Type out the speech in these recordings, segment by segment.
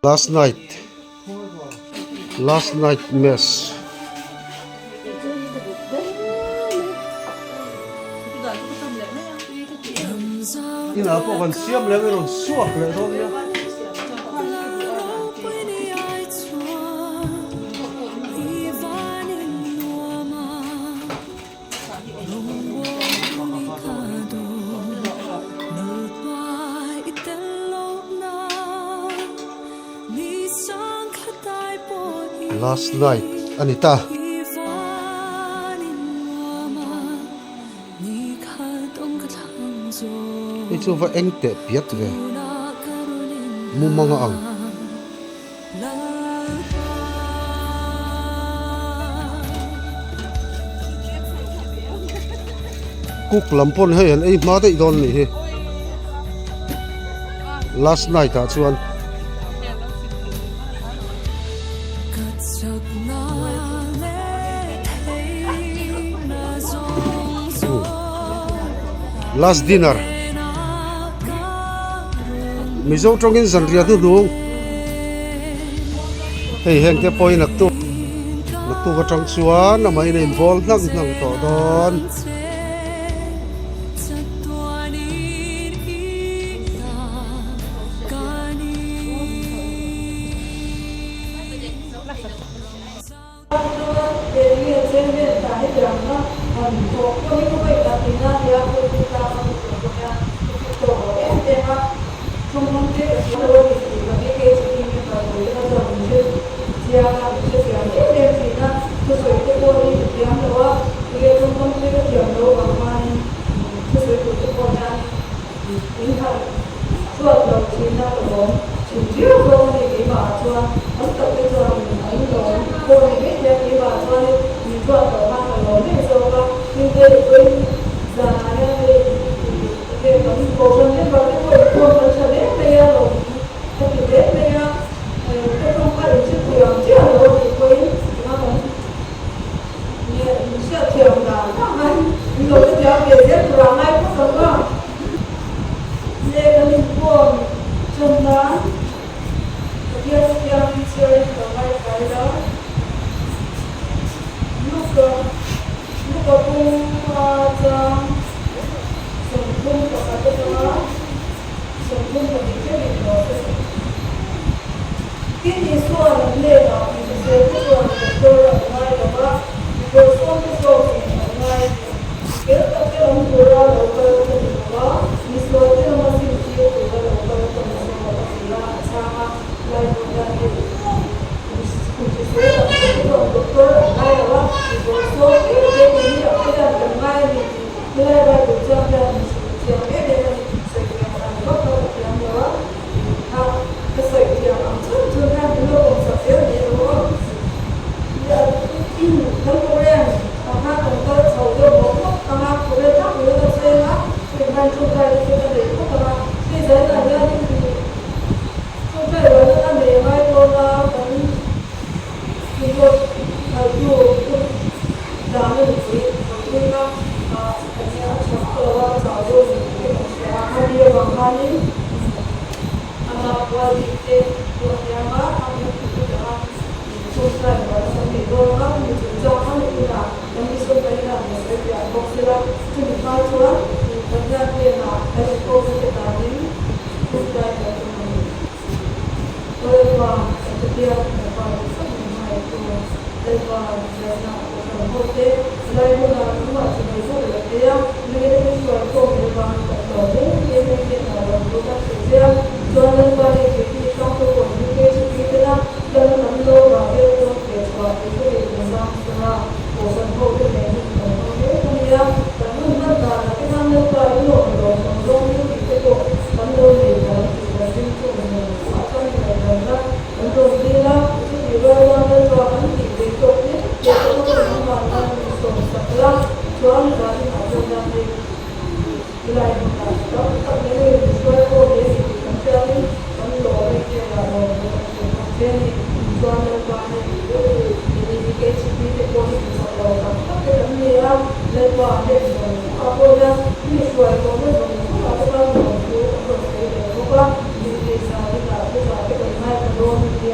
Last night Last night mess. Inah pawh kan siam leh ang i rawn suak leh dawn nia. Last night a ni ta. Hei chu va eng teh piat ve mumanga ang. Cook lam pawn hei an ei hma daih dawn a nih hi last night ah chuan. Last dinner Mizo tawngin zanriah hnuhnung hei heng te pawhin naktuk naktuk atang chuan amah in a inbawl hnang hnang tawh dawn.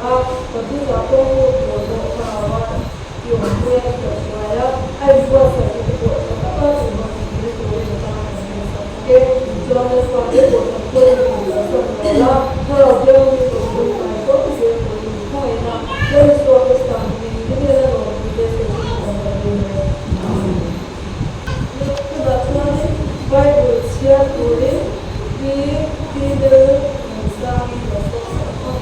a, kan chungah pawh hmuh tur pawh thlarau a i awmpui a, i kaihhruai a, a inbuatsaihna te pawh tha taka inhawhthawhna turin a tan kan hmelsak bawk e. Chuan Lalpa te pawh kan pawhin a inkalsan lo la, thlarau thianghlim awmpui kai fo zel turin min khawngaih a, Lal Isua Krista hmingin i hnena lawmtu te sawi chu kan lo dil e. Amen. Tunah chuanin Bible chhiar turin Pi Fidel Nunsangin lo sawm sak a.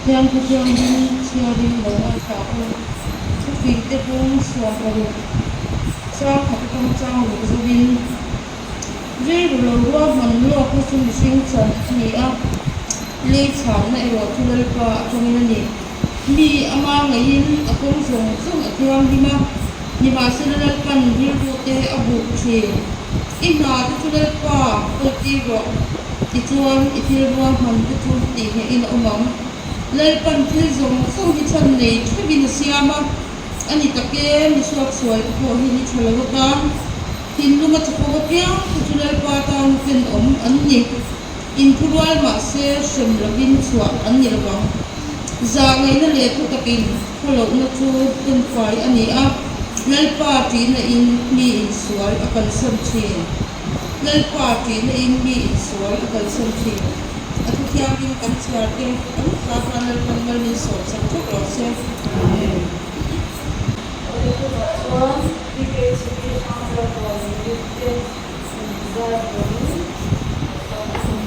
Pathian thu thianghlim chhiarin lo ngaithla u. Thufingte bung 60 chang khat atang chang ruk zovin rilru lo ruahman lawkna chu mihring chan a ni a, lei chhanna erawh chu Lalpa atangin a ni. Mi ama ngeiin a kawng zawng zawng a thianghlim a, nimahsela Lalpan rilru te a buk thin. I hna te chu Lalpa kawltir rawh, tichuan i thil ruahman te chu tihnghehin a awm ang. Lalpan thil zawng zawng hi chhan nei theuhin a siam a, a ni tak e, mi suaksual te pawh hi ni tha lo atan thinlung a chapawk apiang te chu Lalpa tan tenawm an ni. Inthurual mahse hrem lovin chhuah an ni lovang. Zah ngaihna leh thu takin khawlohna chu tumfai a ni a, Lalpa ṭihna in mi insual a kalsan ṭhin. Lalpa ṭihna in mi insual a kalsan ṭhin. A thu thianghlim kan chhiar te kan hla khan Lalpan mal min sawm sak theuh rawh se. Amen. Awle tunah chuan PKHP hrangzar rual unit te inzai turin ka sawm ang.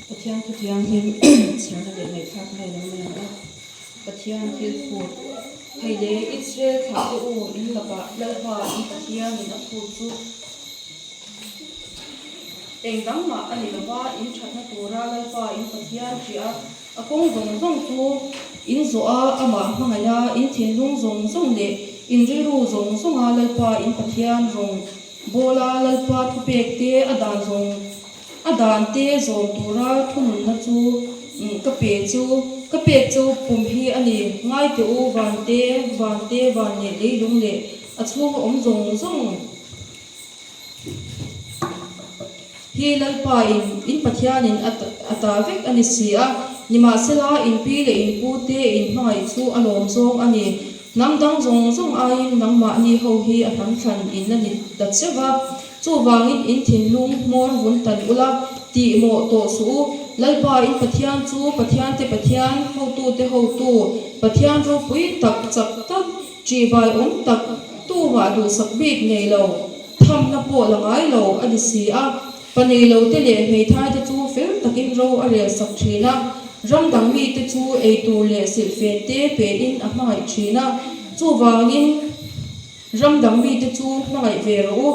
Pathian thu thianghlim chhiarna leh ngaihthlak ngai lo mai ang a, Pathian thil phut hei leh Israel thlah te u in lakah Lalpa in Pathianin a phut chu eng dang mah a ni lova, in thatna tura Lalpa in Pathian ṭih a, A kawng zawng zawng chu in zawh a, amah hmangaih a, in thinlung zawng zawng leh in rilru zawng zawnga Lalpa in Pathian rawng bawla Lalpa thupek te a dan zawng a dan te zawm tura thununna chu ka pe chu ka pek chu pum hi a ni. Ngai teh u, van te, van te, van leh leilung leh a chhunga awm zawng zawng. Hi Lalpa in, in Pathianin a ta vek a ni si a, nimahsela in pi leh in pu te in hmangaih chu a lawm zawng a ni. Hnam dang zawng zawng aiin nangmahni ho hi a hnam thlan in la ni ta cheu va, chuvangin in thinlung hmawr vun tan ula tih mawh tawh suh u. Lalpa in Pathian chu Pathian te Pathian, hotu te hotu, Pathian ropui tak chak tak, Ṭihbai awm tak tumah duhsak bik nei lo, thamna pawh la ngai lo a ni si a. Pa nei lo te leh hmeithai te chu fel takin ro a rel sak ṭhin a, ram dang mite chu ei tur leh silhfen te pein a hmangaih ṭhin a. Chuvangin ram dang mite chu hmangaih ve rawh u.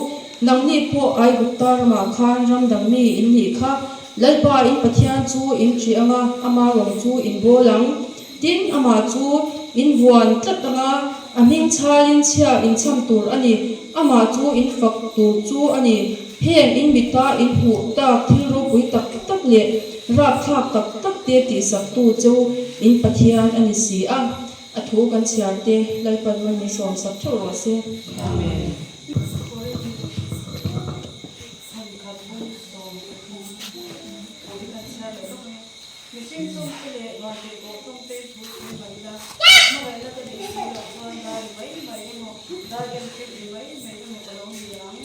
Nangni pawh Aigupta ramah khan ram dang mi in nih kha. Lalpa in Pathian chu in ṭih ang a, ama rawng chu in bawl ang. Tin, amah chu in vuan tlat ang a, a hming chhalin chhia in chham tur a ni, amah chu in fak tur chu a ni. Heng in mita in hmuh tak thil ropui tak tak leh rapthlak tak tak te tihsaktu chu in Pathian a ni si a. A thu kan chhiar te Lalpan rawn min sawmsak theuh rawh se. Amen. Mihring chungte leh vantirhkoh chungte thu sawi mai ila, hmangaihna ka neih si loh chuan dar ri mai mai emaw, dar em hril ri mai mai emaw ka lo ni ang.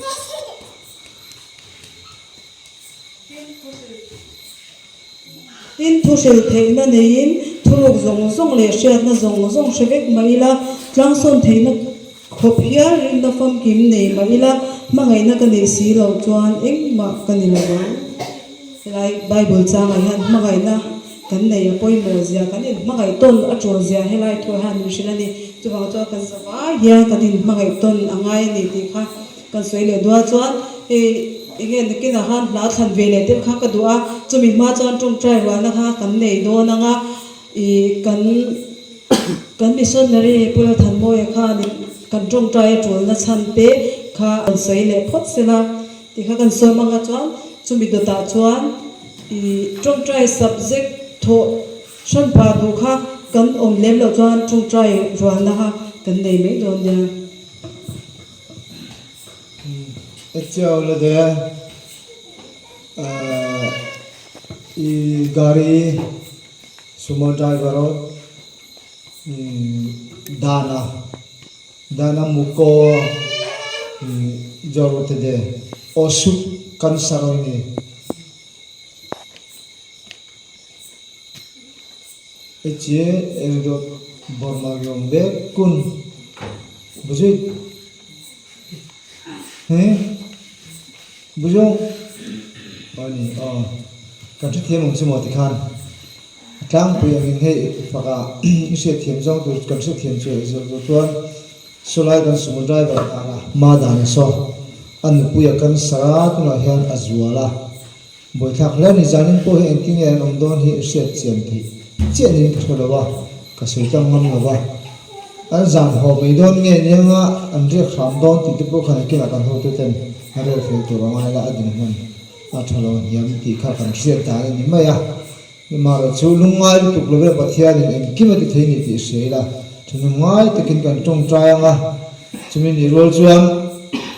Tin, thu hrilh. Tin, thu hrilh theihna neiin thuruk zawng zawng leh hriatna zawng zawng hre vek mah ila, tlangsawn theihna khawp hial rinna famkim nei mah ila, hmangaihna ka neih si loh chuan engmah ka ni lo vang. Helai Bible changah hian hmangaihna kan nei a pawimawh zia, kan inhmangaih tawn a tul zia helai thu hian min hrilh a ni. Chuvang chuan kan zavai hian kan inhmangaih tawn a ngai a ni tih kha kan sawi leh dual chuan hei enge nakinah khan hla thlan ve leh deuh kha ka duh a, chumi hma chuan tawngtai rualna kha kan nei dawn ang a, ih kan kan missionary Pu Lalthanmawia khan kan tawngtai a tulna chhan te kha kan sawi leh phawt sela. Tih kha kan sawm anga chuan chumi dawtah chuan ih tawngtai subject thawh hran pah duh kha kan awm lem loh chuan tawngtai rualna kha kan nei mai dawn nia. Echiau la de i gari sumo driver o dana. Dana muko joro te de osuk cancer oi ni. Eche erdo borma gyong de kun bujui he bujong ani o kan thi thiam ang chu maw tikhan. A tlangpui angin hei faka i hriatthiam zawng tur kan hriatthiam chu i zawh tur chuan sawlai kan sumo driver dana hma dana saw a nupui a cancer a tunah hian a zual a buaithlak hle a ni zanin pawh hi engtin nge an awm dawn hi i hriat chian theih chiah niin ka hre lo a ka sawi tlang ngam lo va an zan haw mai dawn nge nianga an riak hram dawn tih te pawh khan engtinah kan hotu ten a rel fel tur a ngai la a dinhmun a tha lo hniam tih kha kan hriat dan a ni mai a. Nimahla chu lungngai lutuk lo vek Pathianin engkim a ti thei ni tih hria ila, thunungngai takin kan tawngtai ang a, chumi nih rual chuan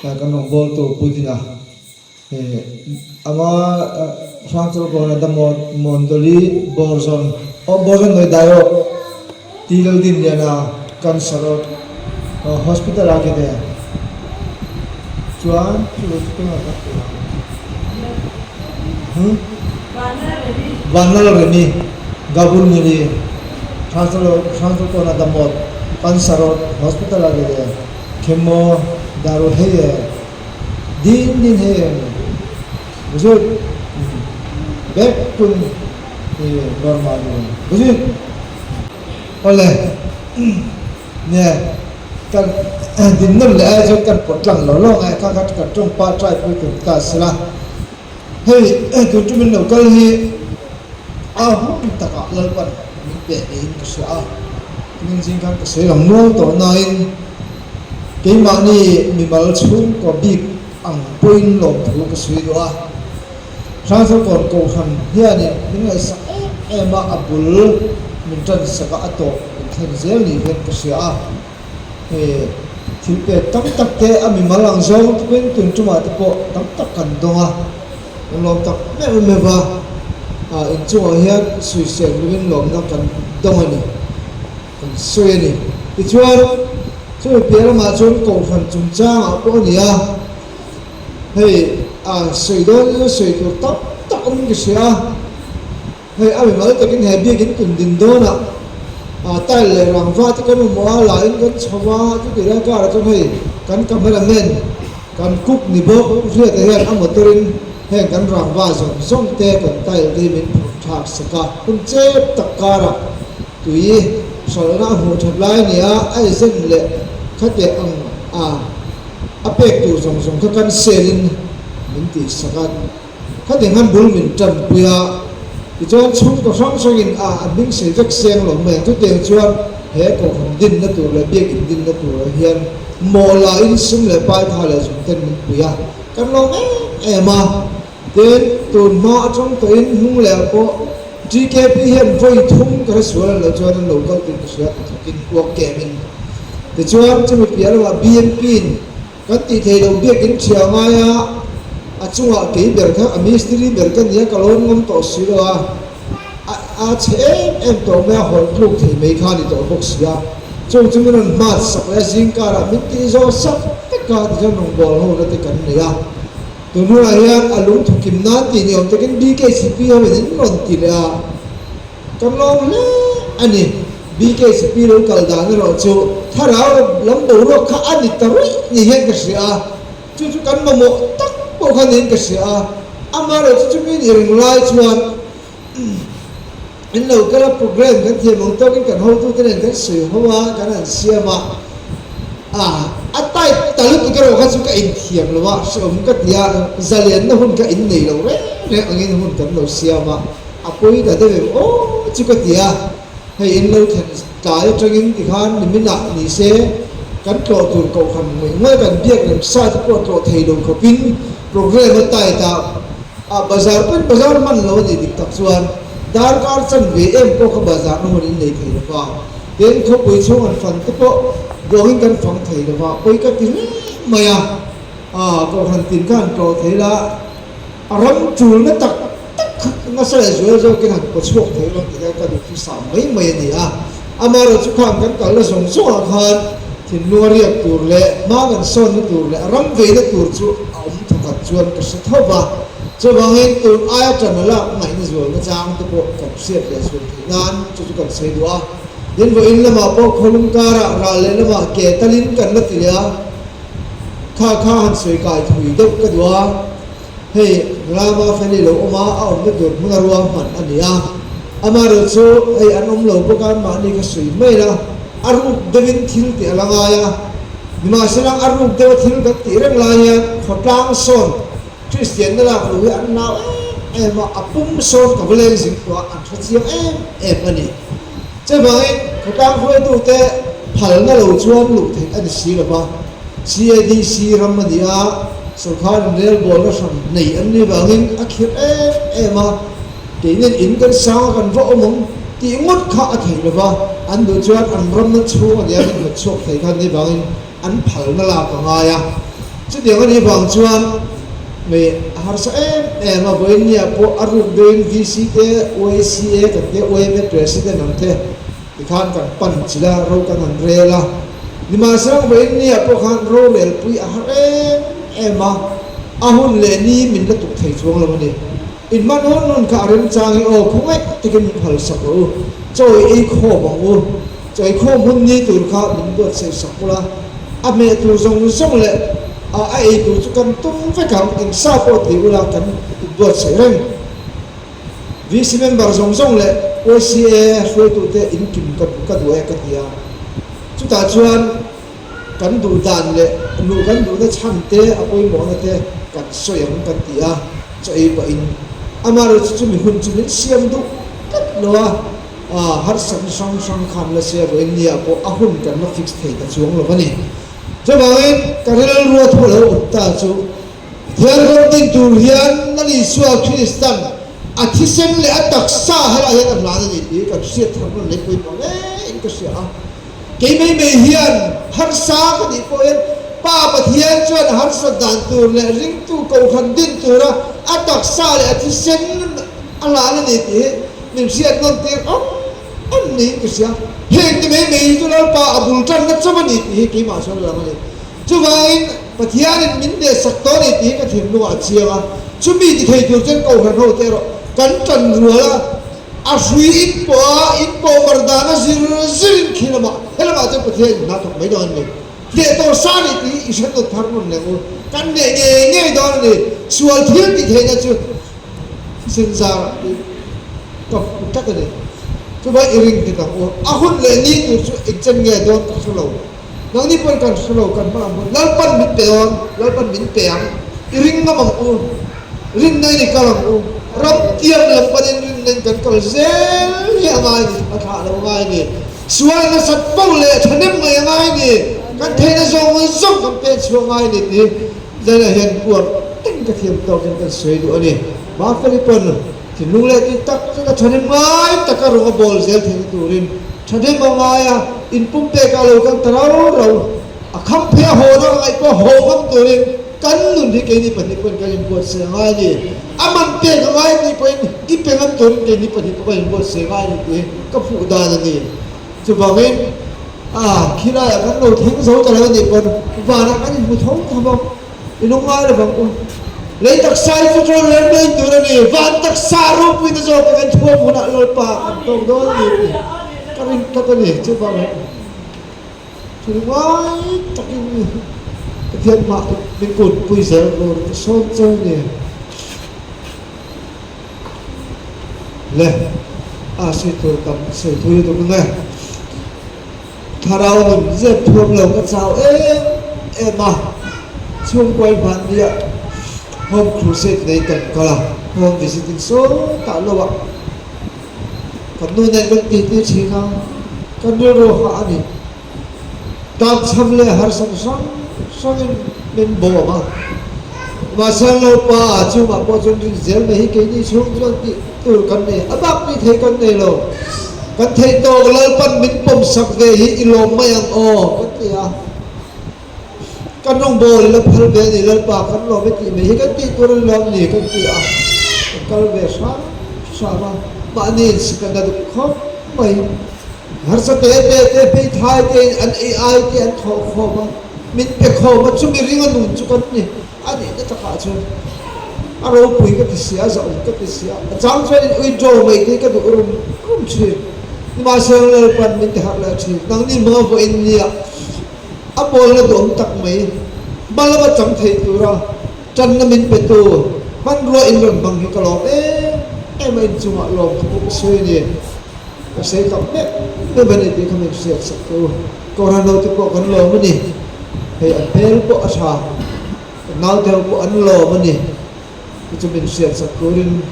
kan rawngbawltu Pu Dina ama Hrangchawlkawn Adamawt Mondoli Bawrzawn aw Bawrzawn Noi Daiawk Ti Laldinliana Cancer aw Hospital ah kete chuan chu chu tunah kan tih ang huh Vanlal Remi Gabur Mili Hrangchawlkawn Adamawt Cancer aw Hospital ah kete. Khemaw daru hei e, din din hei e, buzut bek kun i normal ni buzut awle nge kan din nawn leh ai chuan kan pawt tlang lo lo ang e kha kha kan tawng pa try pui tum ta sela hei tun tumin lo kal hi a hun takah Lalpan min pek niin ka hria a. Min zing khan ka sawi lang nual tawh nain keimahni mimal chhungkaw bik ang pawhin lawmthu ka sawi duh a. Hrangthawkawn Kohhran hianin min ngaihsak em em a, a bul min tansak a, a tawp min thlen zel ni hian ka hria a. Hei thil pek tam tak te a mimal ang zawng te pawhin tun tumah te pawh tam tak kan dawng a, kan lawm tak meuh meuh a, ah inchungah hian suisel lovin lawmna kan dawng a ni, kan sawi a ni. Tichuan chumi piah lamah chuan kohhran chungchangah pawh a ni a, hei ah sawi dawn ila sawi tur tam tak awmin ka hria a. Hei a mimal takin he biakin tun din dawnah tile leh rangva te kan mamawh a, la in kan chho a, chutih lai karah chuan hei kan camera man kan cook ni bawk Hriata hian a motor in heng kan rangva zawng zawng te kan tile te hi min phurh thlak sak a, hun chep tak karah tui hralhna a hmuh that lai a ni a, a agent leh khatiah ang a a pek tur zawng zawng kha cancel in min tih sak a. Khatiang khan bul min tanpui a, tichuan chhungkaw hrang hrangin a an hming sei vek seng lo mai ang. Chutiang chuan he kohhran dinna tur leh biakin dinna turah hian mawla in sum leh pai tha leh zung ten min pui a, kan lawm em em a. Tin, tun hma atang tawhin hnung leh ah pawh TKP hian vawi thum ka hre sual an lo chuan an lo kal tih ka hria hnathawkin uak kemin. Tichuan chumi piah lamah BNP in Kan tih theih loh biakin ṭhia ngai a, a chungah kei ber kha a mistiri ber ka nia ka lawn ngam tawh si lo a, a a chhe em em tawh mai a, hawlh tluk thei mai kha a ni tawh bawk si a, chung chu min rawn hmat sak leh a zingkarah min tih zawh sak vek a tichuan rawngbâwl ho na te kan nei a, tun hunah hian a lungthu kim nan tih ni awm takin BKCP ho in an rawn ti leh a. Ka lawm hle a ni. BKCP lo kal dan erawh chu thlarau lam boruak kha a ni ta ruih ni hian ka hria a, chu chu kan mamawh tak pawh kha niin ka hria a. Amaherawh chu chumi ni ring lai chuan in lo kal a, program kan thiam ang tawkin kan hotute nen kan sawi ho a, kan han siam a, a tight ta lutuk erawh kha chu ka inthiam lo a, hrehawm ka ti a, zalianna hun kha innei lo reng reng angin hun kan lo siam a. A pawi ta deuh em aw chu ka ti a, hei in lo thlen tlai atangin tikhan niminah ni se kan tlawh tur kohhran ngawih ngawih kan biak rem sa te pawh tlawh thei lo khawpin program a tight a, a bazar pawhin bazar hman lo a nih dik tak chuan darkar chanve em pawh kha bazar na hun in nei thei lo va, tin khawpui chhung an fan te pawh buangin kan fang thei lo va, pawi ka ti hle mai a, kohhran tin kha han tlawh thei la. A ram tulna tak tak kha nasa leh zual zawkin han paw chhuak thei lo tih kha ka duhthusam mai mai a ni a. Amaherawh chu khang kan kalna zawng zawngah khan thinlung a riak tur leh hma kan sawnna tur leh a ram veina tur chu a awm thawkhat chuan ka hre tho va. Chuvangin tun aia tan a lak ngaihna zualna chang te pawh kan hriat leh zual theih nan chu chu kan sawi duh a. Tin vawiin lamah pawh khawlum karah ral leh lamah ke talin kan la ti leh a. Kha kha han sawi kai thui deuh ka duh a, hei Rama Feli lo awm a, a awmna tur hmun a rua hman a ni a, amaherawh chu hei an awm lo bawk a, mahni ka sawi mai la, a ruk deuhin thil tih a la ngai a, nimahsela a ruk deuha thil kan tih reng lai hian khawtlang sawn Kristianna lak lo hi an nau em em a, a pum sawn ka va leng zing tawh a, an hre chiang em em a ni. Chuvangin khawtlang hruaitute phalna lo chuan luh theih a ni si lo va, CADC ram a ni a, sawrkharin rel bawlna hran nei an nih vangin a khirh em em a, keinin in kan sang a kan va awm ang tih ngawt kha a theih lo va, an duh chuan an ramna chhung a nia min hnawt chhuak thei kha an nih vangin an phalna lak a ngai a, chutiang a nih vang chuan mei a harsa em em a, vawiin nia pawh a ruk deuhin VC te, YCA kan te, YMA President ang te tikhan kan pan chilh a, ro kan han rel a, nimahsela vawiin nia pawh khan rorel pui a har em em a, a hun leh ni min la tuk thei chuang lo a ni. Inhman hun hun kha a remchang i aw khawngaih takin min phal sak rawh u, chawi ei khawm ang u. Chawikhawm hun ni tur kha min buatsaih sak ula. A hmeh tur zawng zawng leh a a ei tur chu kan tum vek ang, eng sa pawh ti ula kan inbuatsaih reng. VC member zawng zawng leh YCA hruaitute inkim ka ka duh e ka ti a. Chutah chuan kan duh dan leh luh kan duhna chhan te a pawimawhna te kan sawi ang kan ti a, chaw ei pahin amaherawhchu chumi hun chu min siam duh tlat lo a. Harsatna hrang hrang khan la se vawiin nia pawh a hun kan la fix thei ta chuang lo a ni. Chuvangin ka rilrua thu lo awm ta chu Pathian ram din tur hian Lal Isua Kristan a thisen leh a taksa helaiah hian a hlan a ni tih kan hriat thar rawn lei pawimawh hle in ka hria a. Kei mai mai hian harsa ka nih pawh hian Pa Pathian chuan a harsat dan tur leh ringtu kohhran din tura a taksa leh a thisen a hlan a ni tih hi min hriat nawn tir awm awm niin ka hria. Heng te mai mai hi chu Lalpa a bul tanna chauh a ni tih hi keimah chuan a lang a ni. Chuvangin Pathianin min hnehsak tawh a ni tih hi ka thinlungah a chiang a, chumi ti thei tur chuan kohhran ho te erawh kan tan rual a, A hrui in pawh a, in pawh mar dan a zir zir in khi lamah, he lamah chuan Pathian in hna thawk mai dawn a ni. Hneh tawh sa nih tih i hre nawt thar nawn leh u. Kan hneh ngei ngei dawn a ni. Sual thil tih theihna chu thisen zarah tih ka hmu tlat a ni. Chuvang i ring nghet ang u. A hun leh ni tur chu engchen nge dawn ka hre lo. Nangni pawhin kan hre lo, kan hma ang hun. Lalpan min pe dawn, Lalpan min pe ang. I ring ngam ang u, rinna in i kal ang u. Ram tiam lam panin rinna in kan kal zel hi a ngai ni, a thlah lo a ngai ni. Sual nasat fo leh thahnem ngaih a ngai ni, kan theihna zawng zawng kan pen chhuah ngai ni tih Zaina hian uar eng ka thiam tawkin kan sawi duh a ni. Mafeli pawn Thinlung leh tih tak zet a thahnem ngai taka rawng a bawl zel theihna turin thahnem a ngai a, inpumpek ah lo kan ta rau rau. A kham phei a haw na ka ngaih pawh haw ngam turin kan nun hi keini pahnih pawhin kan inbuatsaih a ngai a ni. A man pek a ngai tih pawhin i pe ngam turin keini pahnih pawh kan inbuatsaih a ngai a ni tih hi ka hmuh dan a ni. Chuvangin a khilaiah kan lo thleng zo ta lo a nih pawn vanah kan inhmu tho tho bawk. I lung ngai lo vang u. Lei taksa hi chu ṭawn reng mai tur a ni. Van taksa ropuina zawk hi kan thuam hunah Lalpa kan tawk dawn a ni tih ka ring tlat a ni. Chuvangin thil ngai takin Pathian mah min kunpui zel tur ka sawn che a ni. Le, a sawi tur tam sawi thui lutuk ang e. Thlarau nun zep thuam lo ka chau em em a, chhungkuai hmannia Home Crusade nei kan kal a, home visiting sawtah lo ah kan nu nen kan titi thin a, kan rilru hah a ni. Tlakchham leh harsat hrang hrangin min bawm a, mahse Lalpa chungah pawh chuan rin zel mai hi keini chhung chuan tih tur kan nei a, bak tih thei kan nei lo. Kan theih tawk Lalpan min pawmsak ve hi i lawm mai ang aw kan ti a, kan rawngbâwl i la phal ve a ni Lalpa kan lawm e tih mai hi kan tih tur a ni lawm ni kan ti a, kan kal ve hram hram a, mahni insikana duh khawp mai. Harsa te te te hmeithai te in an ei ai te an thawh khawm a, min pe khawm a, chumi ringa nun chu kan ni a nihna takah chuan a ropui ka ti sia, a zahawm ka ti sia, a chang chuan in withdraw mai te hi ka duh rum rum thin. Nimahsela Lalpan min ti harh leh thin, nangni hmanga vawiin nia a pawlna duhawm tak mai hma lama chang thei tura tanna min petu hmanrua in rawn hmang hi ka lawm em em a, inchungah lawmthu pawh ka sawi a ni. Ka sawi tak meuh meuh a ni tih kha min hriat sak teh u. Kohhran ho te pawh kan lawm a ni. Hei an hmel pawh a tha, kan naute ho pawh an lawm a ni. Chu chu min hriat sak turin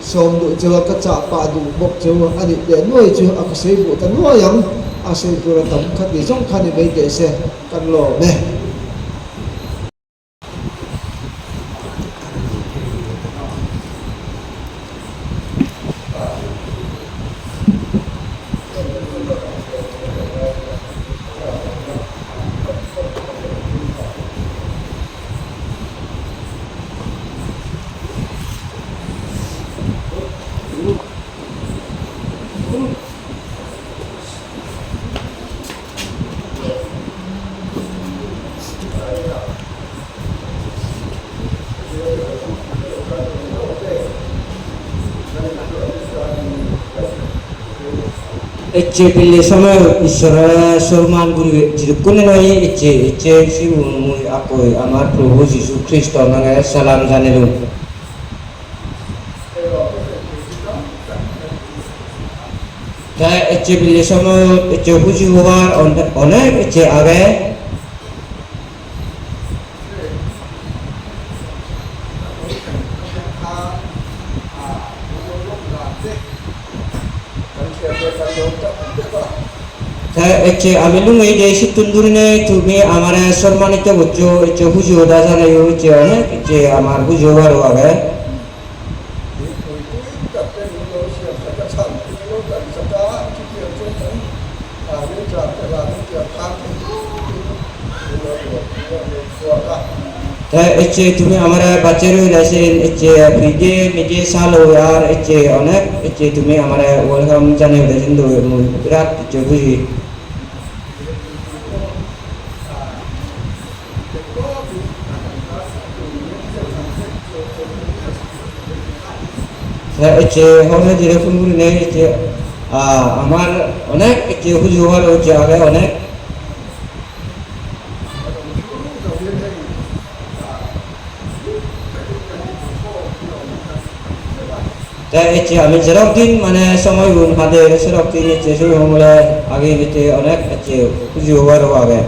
sawm duh chu a, ka chah pah duh bawk chu a nih teh nuai chu a ka sawi buh ta nuai ang. A sawi tur a tam kha ti zawng kha ni mai teh se, kan lawm e. এচ্ছে পিল্লে সময় ঈশ্বরের সম্মান করি যেরকম নয় এচ্ছে এচ্ছে মুই আকই আমার প্রভু যীশু খ্রিস্ট নামে সালাম জানিলুম। তাই এচ্ছে পিল্লে সময় এচ্ছে খুশি হওয়ার অনেক এচ্ছে আগে এচ্ছে আমি লুঙ্গি যে সিতুন্দুরিনে তুমি আমার সম্মানিত করছো এচ্ছে খুশি হতা জানাই হচ্ছে অনেক এচ্ছে আমার খুশি হওয়ার আগে। এচ্ছে তুমি আমার বাচ্চার হইলাছেন এচ্ছে ফ্রিজে মেজে সালো আর এচ্ছে অনেক এচ্ছে তুমি আমার welcome জানিয়ে হইলেছেন, বিরাট এচ্ছে খুশি। এচ্ছে হলে যেরকম নেই এচ্ছে আমার অনেক এচ্ছে খুশি হওয়ার হচ্ছে আগে অনেক। তাই এচ্ছে আমি যেরকম দিন মানে সময় গুণ হাতে সেরকম দিন এচ্ছে শুরু হলে আগে এচ্ছে অনেক এচ্ছে খুশি হওয়ার আগে।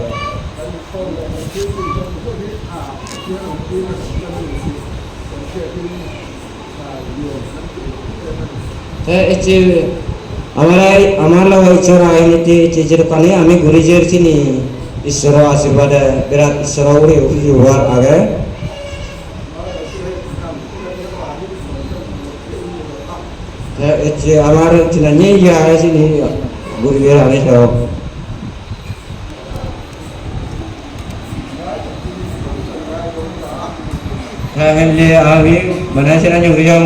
এচ্ছে আমার আমার ঈশ্বর আইনীতি এচ্ছে যেরকম আমি ঘুরে যেছি ঈশ্বর আশীর্বাদে বিরাট ঈশ্বর উড়ে খুশি হওয়ার আগে। এচ্ছে আমার চিনানি ইয়া চিনি ঘুরে আমি সব। হ্যাঁ আমি মানে সেটা ঘুরে যাব।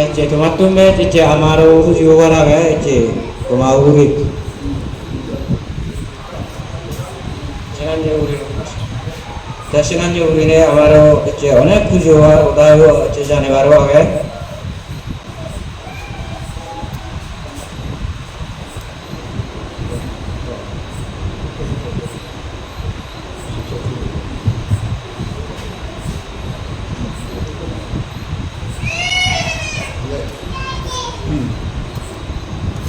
এচ্ছে তোমার তুমি এচ্ছে আমারও খুশি হওয়ার আগে এচ্ছে তোমার উড়ি সেখানে উড়িনে আমারও হচ্ছে অনেক খুশি হওয়ার ওটাও হচ্ছে জানিবারও আগে।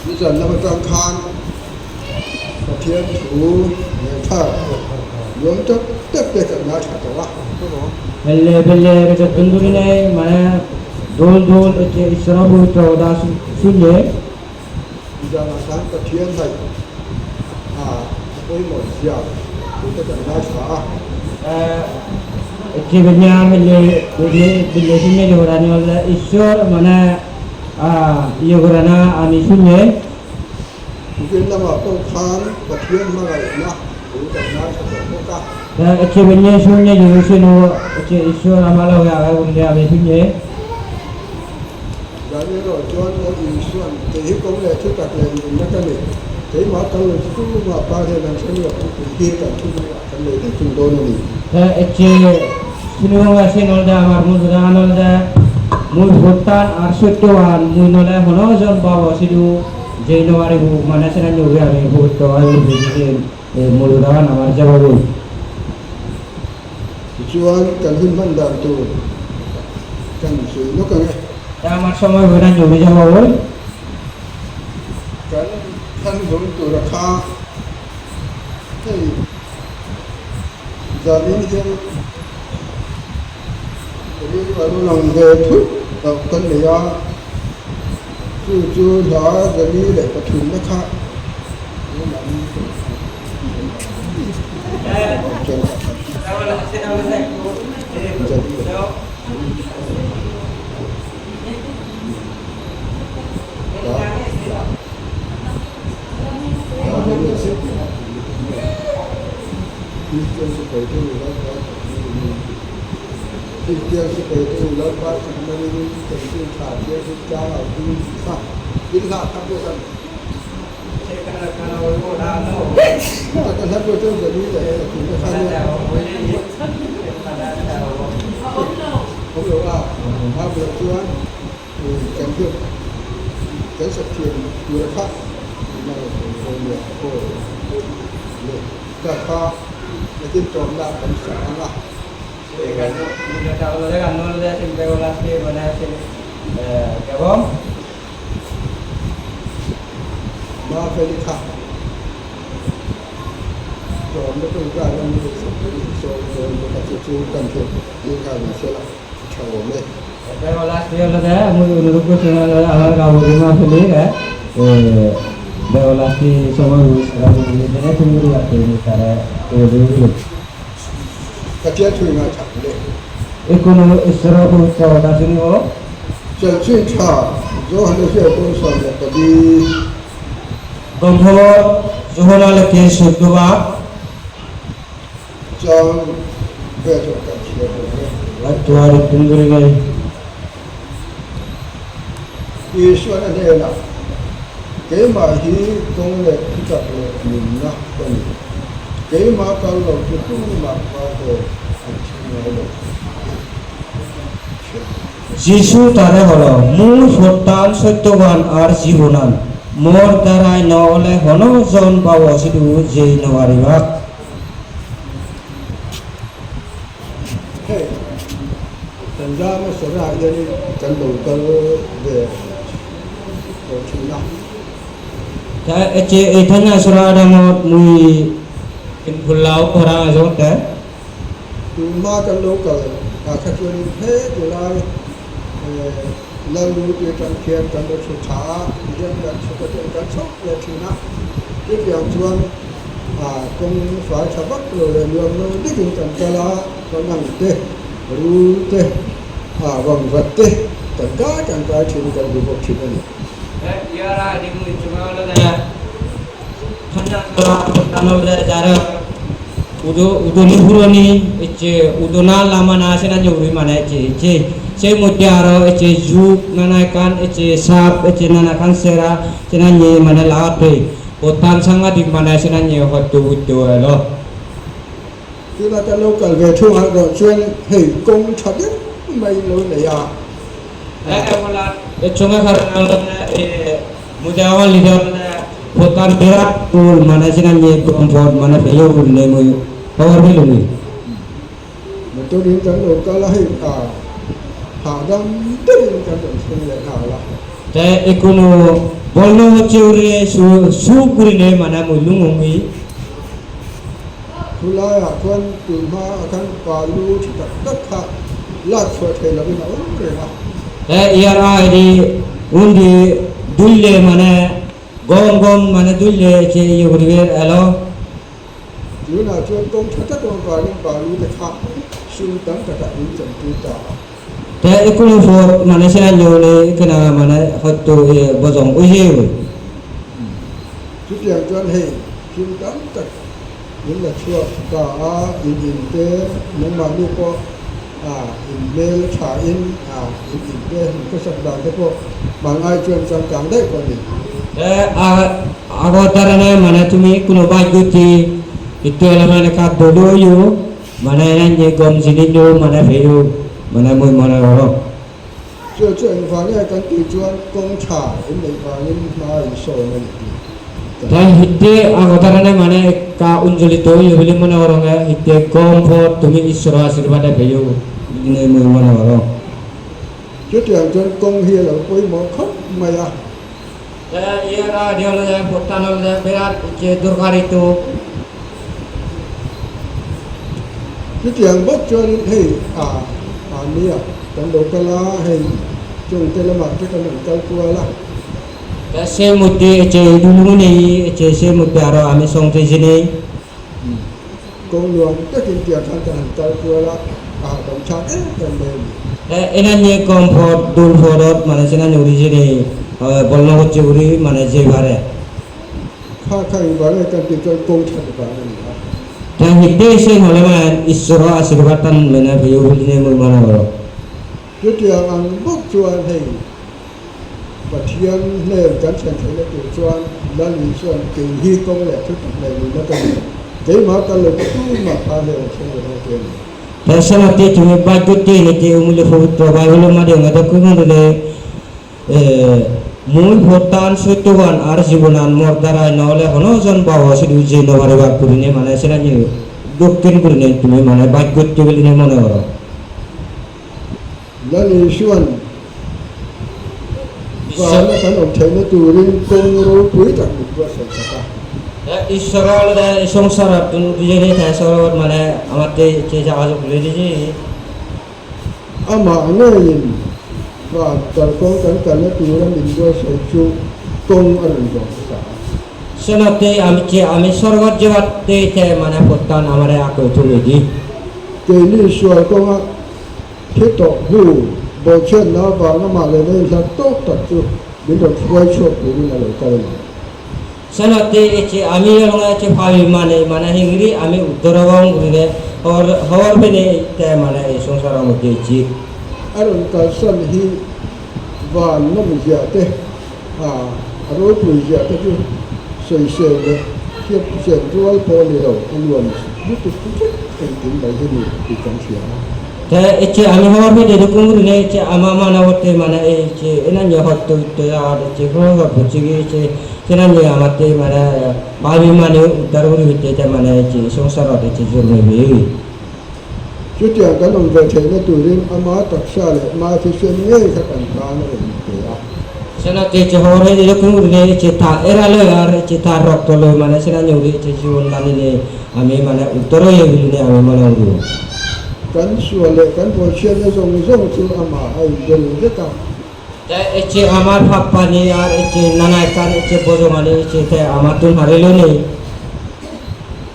Nizan lama tang khan Pathian thu tha nuam tak tak te kan ngai tha tawh a. বেল্লে বেল্লে এটা তুন্দুরিনে মানে দোল দোল হচ্ছে ঈশ্বর পবিত্র ওটা শুনলে Nizan ah khan Pathian hai a pawimawh zia thu te kan ngai tha a. হচ্ছে বেল্লে বেল্লে বেল্লে বেল্লে শুনলে যে ঈশ্বর মানে ইয়ে করে না আমি শুনলে Tukin lamah pawh khan Pathian hmangaihna thu kan ngai tha tawh bawk a. হচ্ছে বেল্লে শুনলে যে শুনো হচ্ছে ঈশ্বর আমার লগে আগে বললে আমি শুনলে Dan erawh chuan aw Isuan kei hi kawng leh thu tak leh nunna ka nei. Keimah tal lo chu tumah pa hian an hre luak ang tih hi kan thu hnuaiah kan nei daih thung dawn a ni. হচ্ছে শুনো নলদা আমার মুদ্রা নলদা মুই ভুটান আর সত্যবান মুই নলে হনজন পাব সিদু যে নবারে মানে সেনা নবে আমি ভূত মুলুদান আমার যাব। Tichuan kan hun hman dan tur kan sawi nawk ang e. আমার সময় হয়ে না জমি যাব। Kan hman zawng tur a kha hei zanin hian rilru a lo lang ve thut loh kan nei a, chu chu hla zali leh pathumna kha এবং যিশু তারে হল মূল সত্যান সত্যবান আর জীবনান মোর দ্বারাই নহলে হনজন পাব সিধু যেই নবারিবাক। এখানে সরা ডাঙর মুই ফুল্লাও করা জগতে ma kan lo kal a kha chuan he tu lai la lu te tang khian kan lo chu tha hian kan chu ka ten kan chok le thina ti piang chuan a kong fa tha bak lo le luam lo dikin kan kala kan ang te ru te a wang vat te kan ka kan ka thin kan bu bok thin ani yara di mui chunga lo da thanda tanol da jara উদো উদনি হুরনি যে উদনা লামা না আসে না জরুরি মানে যে যে সেই মধ্যে আরো যে যুগ নানা কান যে সাপ যে নানা কান সেরা সেনা নিয়ে মানে লাগাতে প্রধান সাংঘাতিক মানে সেনা নিয়ে হয়তো বুঝতে এলো คือเราจะโลกเวทุกข์ก็ชวนให้กงชัดไม่รู้เลยอ่ะ এর সঙ্গে মুজাওয়াল লিডার প্রধান বিরাট মানে সেনা নিয়ে কমফর্ট মানে ফেলেও নেই মই খবর পেলুমি มันตัวนี้กันโลกละให้หาดำตึ้งกันตรงช่วงเลยหาละ তাই এখনো বর্ণ হচ্ছে উড়ে সু করিলে মানে মুলুং অঙ্গি ทุลายอ่ะทวนตื่นมาขั้นปลาลูที่ตัดตัดขาลาดช่วยเทเราไม่เอาเลยนะ তাই ইয়ার আইডি উন্দি দুললে মানে গম গম মানে দুললে যে ইয়ে করিবে এলো หรือน่ะชวนตรงชัดตรงกลางปลาลูจะขาซึ่งตั้งแต่กับนี้จนตีตา তাই এখনো ফর মানে সেনা নিয়ে এখানে মানে হয়তো বজং ওই যে ทุกอย่างจนให้ซึ่งตั้งแต่ยินละชั่วตาอินอินเตน้องมานี่ก็อินเมลชาอินอินอินเตก็สัปดาห์ที่พวกบางไอชวนจังกลางได้กว่านี้ আগতারণে মানে তুমি কোনো বাগ্যতি itu মানে কাত দলুয়ু মানে যে গম জিনিও মানে ফেয়ু মানে মই মনে করো 这这方面跟对专工厂因为方面มาอีโซนั่น তাই হিতে আগতারণে মানে কা উঞ্জলিত বলে মনে করো হিতে গম ফট তুমি ঈশ্বর আশীর্বাদে ফেয়ু মই মনে করো 这样จนกงเฮียเราไปหมอครับไม่อะ ইয়ারা বিরাট যে দরকারি তো 这样不จนให้เนี่ยกันโดกลาให้จงเตละมาที่กันกันตัวละ সে মধ্যে যে দুলুমু নেই যে সে মধ্যে আরো আমি সংতেছি নেই กงหลวงก็กินเตียงกันกันกันตัวละตรงชาติกันเลย এনা নিয়ে কমফর্ট দুল ফরত মানে সেনা উড়ি যে নেই বলন হচ্ছে উড়ি মানে যে ভারে ข้าข้าบาเลยกันติดจนกงชัดบาเลยนะ তাই হিতে সে হলে মানে ঈশ্বর আশীর্বাদ টান মানে ভেউ বলি মই মনে করো จุดอย่างอันบุกจวนให้ Pathian hnen kan thlen theihna tur chuan Lal Isua'n kei hi kawng leh thutak leh nunna ka ni, keimah kal lo chu tumah kha hnen a thleng lo vang ti a ni. Personate তুমি বাক্যতে এনেতে অমূল্য পবিত্র বাইবেলের মাধ্যমে দেখুন মুই ভোটান সত্যবান আর জীবনান মোর দ্বারাই নহলে হনজন বাবা শুধু যে নবারে বাক করিনে মানে সেটা দক্ষিণ করিনে তুমি মানে বাক্যতে বলে মনে করো। Lal Isua'n vana kan awm theihna turin kawng ropui tak min buatsaih sak a. ঈশ্বৰৰ সংসাৰত দুজনে ঈশ্বৰত মানে আমাৰ যে জাগা খুলি দিছে। Amah ngeiin van kalkawng kan kalna tura min buatsaih chu kawng a rawn zawh hmasa a. সনতে আমি যে আমি স্বর্গত যাওয়াতে মানে প্রত্যান আমার আকই তুলে দি। Keini sual kawnga thi tawh hnu bawhchhiatna avanga mah leh na inhlat tawk tak chu min rawn hruai chhuak turin a lo kal a ni. সনতে যে আমি যে পাবি মানে মানে হিংরি আমি উত্তরবঙ্গ ঘুরে হওয়ার পেনে মানে এই সংসারের মধ্যে জি। A rawn kalsan hi van nawm ziah te, a ropui ziah te chu sawisel leh hriat chen rual pawh a ni lo, a nuam lutuk vek engkim mai hi ni tih kan hria a. যে আমি হওয়ার পেনে এরকম ঘুরে যে আমার মানবতে মানে এই যে এনা হত্য আর যে হচ্ছে গিয়েছে সেনা নিয়ে আমাদের মানে ভাবি মানে উদ্ধার করে হইতে মানে যে সংসার হচ্ছে জন্ম। Chutiang kan awm ve theihna turin ama taksa leh ma thisen ngei kha kan tan a rawn pe a. সেনাতে যে হরে এরকম যে তা এরালে আর যে তার রক্ত লয় মানে সেনা নিয়ে যে জীবন দানি আমি মানে উত্তর হয়ে গেলি আমি মনে করি। Kan sual leh kan bawlchhiatna zawng zawng chu amah a inbel vek a. যে আমার ভাব পানি আর যে নানা কান যে বোঝমানি যে আমার তুন হারিল নেই।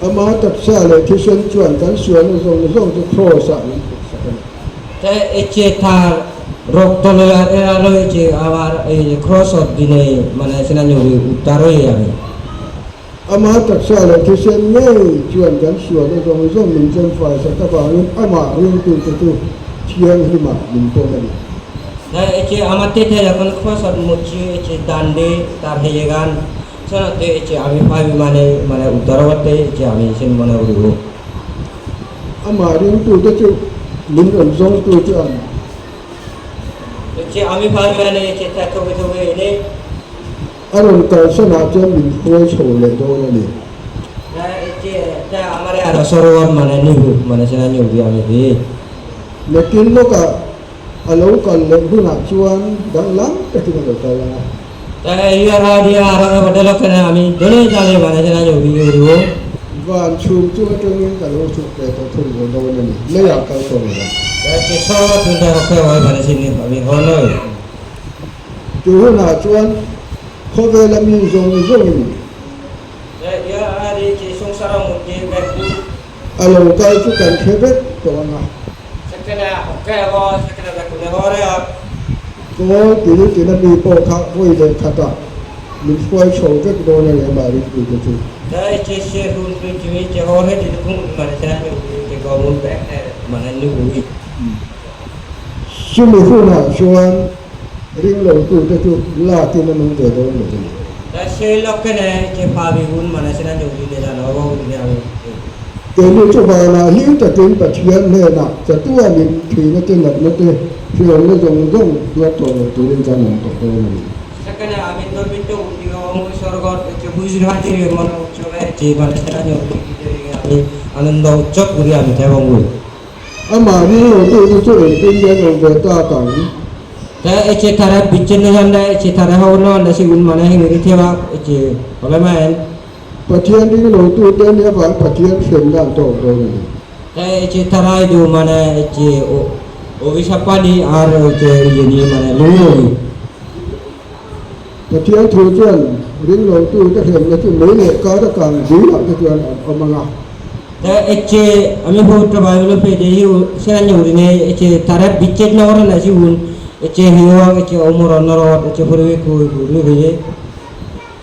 Ama taksa leh thisen chuan kan sualna zawng zawng chu kraws-ah min phurhsak a ni. যে তার রক্ত লয় আর এরা লয়েছে আমার এই ক্রস দিনে মানে সেনা উদ্ধার হয়ে যাবে। Ama taksa leh thisen ngei chuan kan sualna zawng zawng min chen fai sak avangin amah ringtute chu thianghlimah min pawm a ni. যে আমার তেতে যখন ক্রস মুচি যে দান দে তার হয়ে গান সেনাতে যে আমি পাবি মানে মানে উদ্ধার করতে যে আমি সে মনে করিব। Amah ringtute chu min rawn zawngtu chu an. যে আমি পাবি মানে যে থবে থবে এনে A rawn kalsanah chuan min hruai chho leh dawn a ni. যে আমার আর সরোবর মানে নিবু মানে সেনা নিবি আমি দি। Nakin lawkah a lo kal leh hunah chuan danglam takin a lo kal ang a. আমি দলে জালে মানে সেনা নিবি উড়ব। Van chhum chu atangin ka lo chhuk ve tawh thung lo dawn a ni. Leiah kal tawh lo vang. মানে আমি হনই। Chu hunah chuan khawvela mi zawng zawngin a lo kal chu kan hre vek tawh ang a. Kawl kil tina mi pawh kha vawi leh khatah min hruai chho vek dawn a ni amah ringpuite chu. Chumi hunah chuan ringlotute chu lakin an awm ve dawn lo a ni. Keini chu vanah hlim takin Pathian hnenah chatuanin thihna te natna te hriamna zawng zawng tuar tawh lo turin kan awm tawh dawn a ni. Amah ringlotute chu engtin nge an awm ve tak ang? Pathian ringlotute a nih avang Pathian hremna an tawk dawn a ni. Pathian thu chuan ringlotute hremna chu mei leh kar a kang bulah te chuan an awm ang a.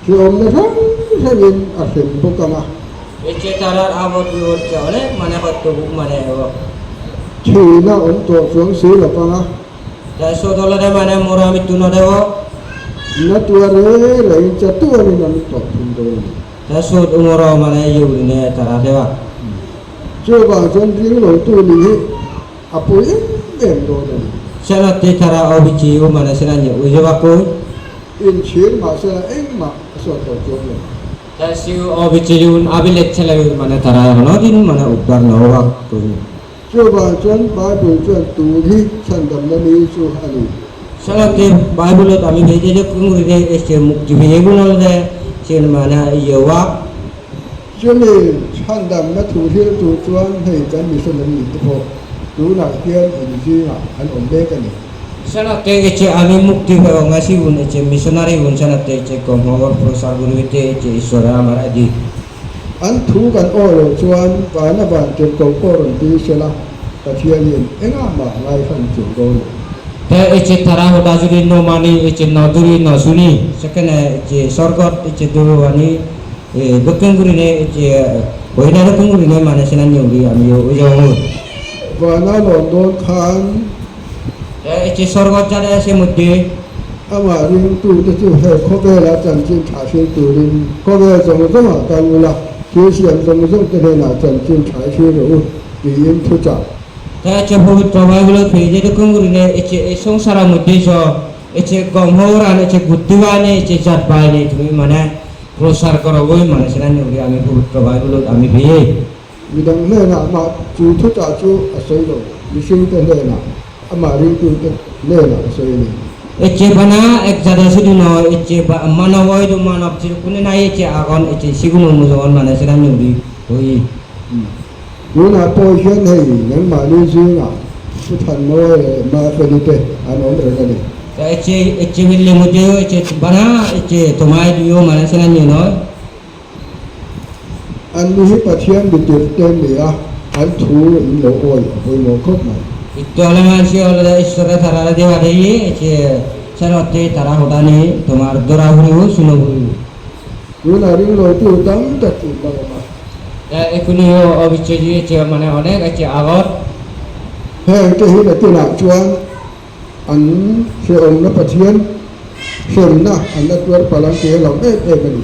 Hriawmna hrang hrangin a hrem bawk ang a. Thihna awm tawh chuang si lo vang a. Na tuar reng rengin chatuanin an tawp thung dawn a ni. Ta sut umoro মানে ইউরিনে তারা দেওয়া। Chuvang chuan ring lotu nih hi a pawi em em dawn a ni. Senate তারা অভিচিউ মানে সেনা উজবাকু। Inchhir mahsela engmah a sawt lo chuang lo. Ta siu অভিচিউন abilet ছেলে মানে তারা কোনোদিন মানে উদ্ধার নহওয়া করি। Chuvang chuan Bible chuan tun hi chhandamna ni chu a ni. Senate Bible আমি ভেজে যে কুমুরে এসে মুক্তি ভেজে গুণ সে মানে ইয়েওয়া। Chumi chhandamna thu thil tur chuan hei kan missionary te pawh tunah hian inzingah an awm mek a ni. সেনাতে এসে আমি মুক্তি হয়ে গুণ এসে মিশনারি গুণ সেনাতে এসে কম হওয়ার প্রসার গুরুতে এসে ঈশ্বর আমার আদি। An thu kan aw loh chuan vana van tirhkoh pawh rawn ti sela, Pathian hian engah mah ngai hran chung dawn lo. তা এসে তারা হতা যদি নমানি এসে নদুরি নশুনি সেখানে এসে স্বর্গত এসে দুরবানি দক্ষিণ গুরিনে এসে বহিনা দক্ষিণ গুরিনে মানে সেনা নিউরি আমি ওই যাব। Vana lawn dawn khan. এসে স্বর্গত জানে সে মধ্যে। Amah ringtute chu he khawvela chanchin tha hril turin khawvel zawng zawngah kal ula, thil siam zawng zawng te hnenah chanchin tha hril rawh u tiin thu chah. তা এসে পবিত্র বাইবেলত ভেজে দক্ষিণ গুরিনে এসে এই সংসারের মধ্যে এসে গমহরান এসে বুদ্ধিবানে এসে জাত পায়নি তুমি মানে প্রসার করবই মানে সেনা নিউরি আমি পবিত্র বাইবেলত আমি ভেজে। Midang hnenah mah chu thu chah chu a sawi lo, mihringte hnenah amah ringtute hnenah a sawi a ni. এচে বানা এক জাদা শুধু নয় এচে মানব হয়তো মানব কোনো নাই এচে আগন এচে সেগুলো মুজগন মানে সেনা নিউরি হই। Tunah pawh hian hei nangmahni zingah thu than mawi leh Mafeli te an awm reng a ni. এচে এচে মিললে মধ্যে এচে বানা এচে তোমায় দিও মানে সেনা নিয়ে নয়। An ni hi Pathian mi tirh te an ni a, an thu in lo awi a pawimawh khawp mai. ইত্যাদি মানুষে ঈশ্বরে তারা দেওয়া দিয়ে এচে সেনতে তারা হটানি তোমার দরা ঘুরিব শুনো ঘুরিব। Tunah ring lotu tam tak in la awm a. এখনও অবিচ্ছেদ দিয়েছে মানে অনেক আছে আগত। Heng te hi nakinah chuan an hrehawmna Pathian hremna an la tuar palh ang tih a lo em em a ni.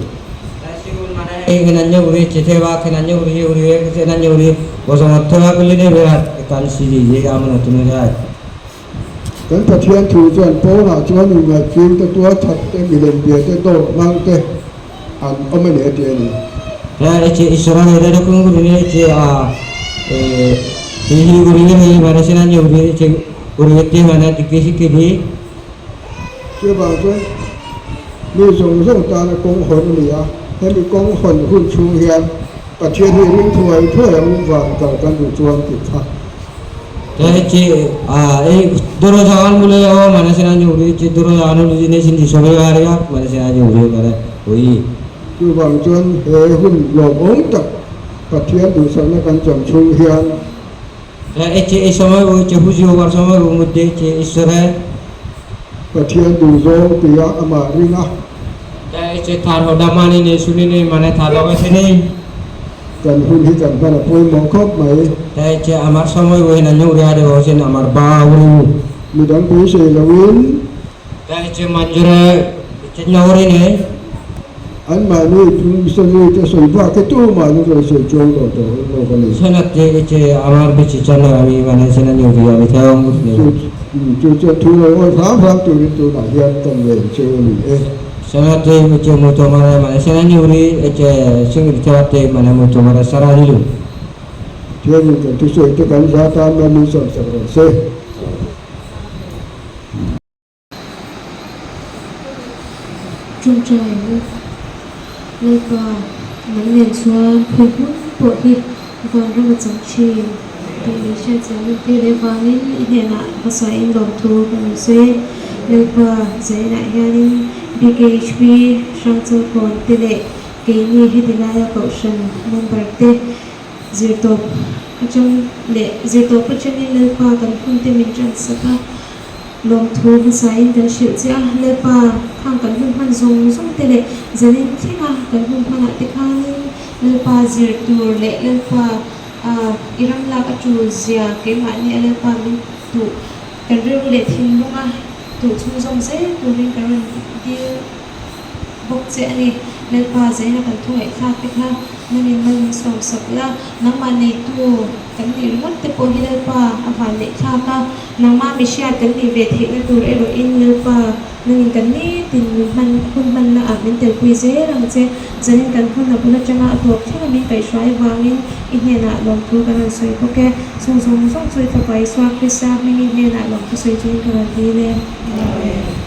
এখানে উড়ে চেটে বা এখানে উড়ে উড়ে এখানে উড়ে বসন্ত করলে বিরাট কান সিজি যে আমরা তুমি যায়। Kan Pathian thu chuan pawnah chuan inngaihching te tual that te milem bia te dawr hmang te an awm a ni a ti a ni. এরকম মানে Chuvang chuan mi zawng zawng tana kawng hawn a ni a, hemi kawng hawn hun chhung hian Pathian hi ring thuai thuai ang vang kal kan duh chuan tih kha. এই দরজান বলে যাওয়া মানে সেনা উড়িয়েছে দরজান জিনিস সবাই মানে সেনা উড়িয়ে মানে ওই। Chuvang chuan he hun lawmawm tak Pathian duhsakna kan cham chhung hian. এই সময় হচ্ছে হুজি হওয়ার সময় মধ্যে ঈশ্বরের Pathian duh zawng tia amah ring a. তার হদা মানি নেই শুনি নেই মানে তার লগাইছে নেই। Kan hun hi kan hman a pawimawh khawp mai. আমার সময় ওই না উড়ে আরে বলছেন আমার বা উড়ু। Midang beisei loin. মঞ্জুরে নগরে নেই। An mahni missionary te sawi bak hi tu mahni rawn sawi chuang lo tawh lawk a ni. সেনাতে আমার বেশি চলে আমি মানে সেনা নিউরি আমি থেওং Chu chu chuan thu lo awi hram hram turin tunah hian kan len cheu a ni e. সেনাতে হচ্ছে মুতমারা মানে সেনা নিউরি সিংড়ি থেওয়াতে মানে মুতমারা সারা দিল। Thianin kan thusawi te kan za tan a min sawm sak rawh se. Ṭawngṭai u Lalpa, nang nen chuan phui hmun pawh hi vanram a chang ṭhin tih min hriatchian a ti leh vangin i hnenah hmasa in lawmthu kan rawn sawi e. Lalpa, zainah hianin BKHP Hrangchawlkawn te leh keini heti laia kohhran member te zirtawp atang leh zirtawp atangin Lalpa kan hun te min ṭan sak a. Lawmthu hmasain kan hrilh che a, Lalpa khang kan hun hman zawng zawng te leh zanin thlenga kan hun hmanah te khanin Lalpa zir tur leh Lalpa i ram lak a tul zia keimahni a Lalpa min duh kan rilru leh thinlunga Tuh chhunzawm zel turin ka rawn dil bawk che a ni. Lalpa zaina kan thu ngaihthlak te kha nangin mal min sawm sak la, nangmah neitu kan nih ringawt te pawh hi Lalpa a van neih thlak a, nangmah mi hriat kan nih ve theihna tur erawhin Lalpa nangin kan nitin min hman hun hmanna ah min telpui zel ang che. Zanin kan hun a bul atanga a tawp thleng a min kaihhruai avangin i hnenah lawmthu kan rawn sawi bawk e. Chung zawng zawng chu i Fapa Isua Krista hmingin hnenah lawmthu sawi chungin ka rawn dil e. Amen.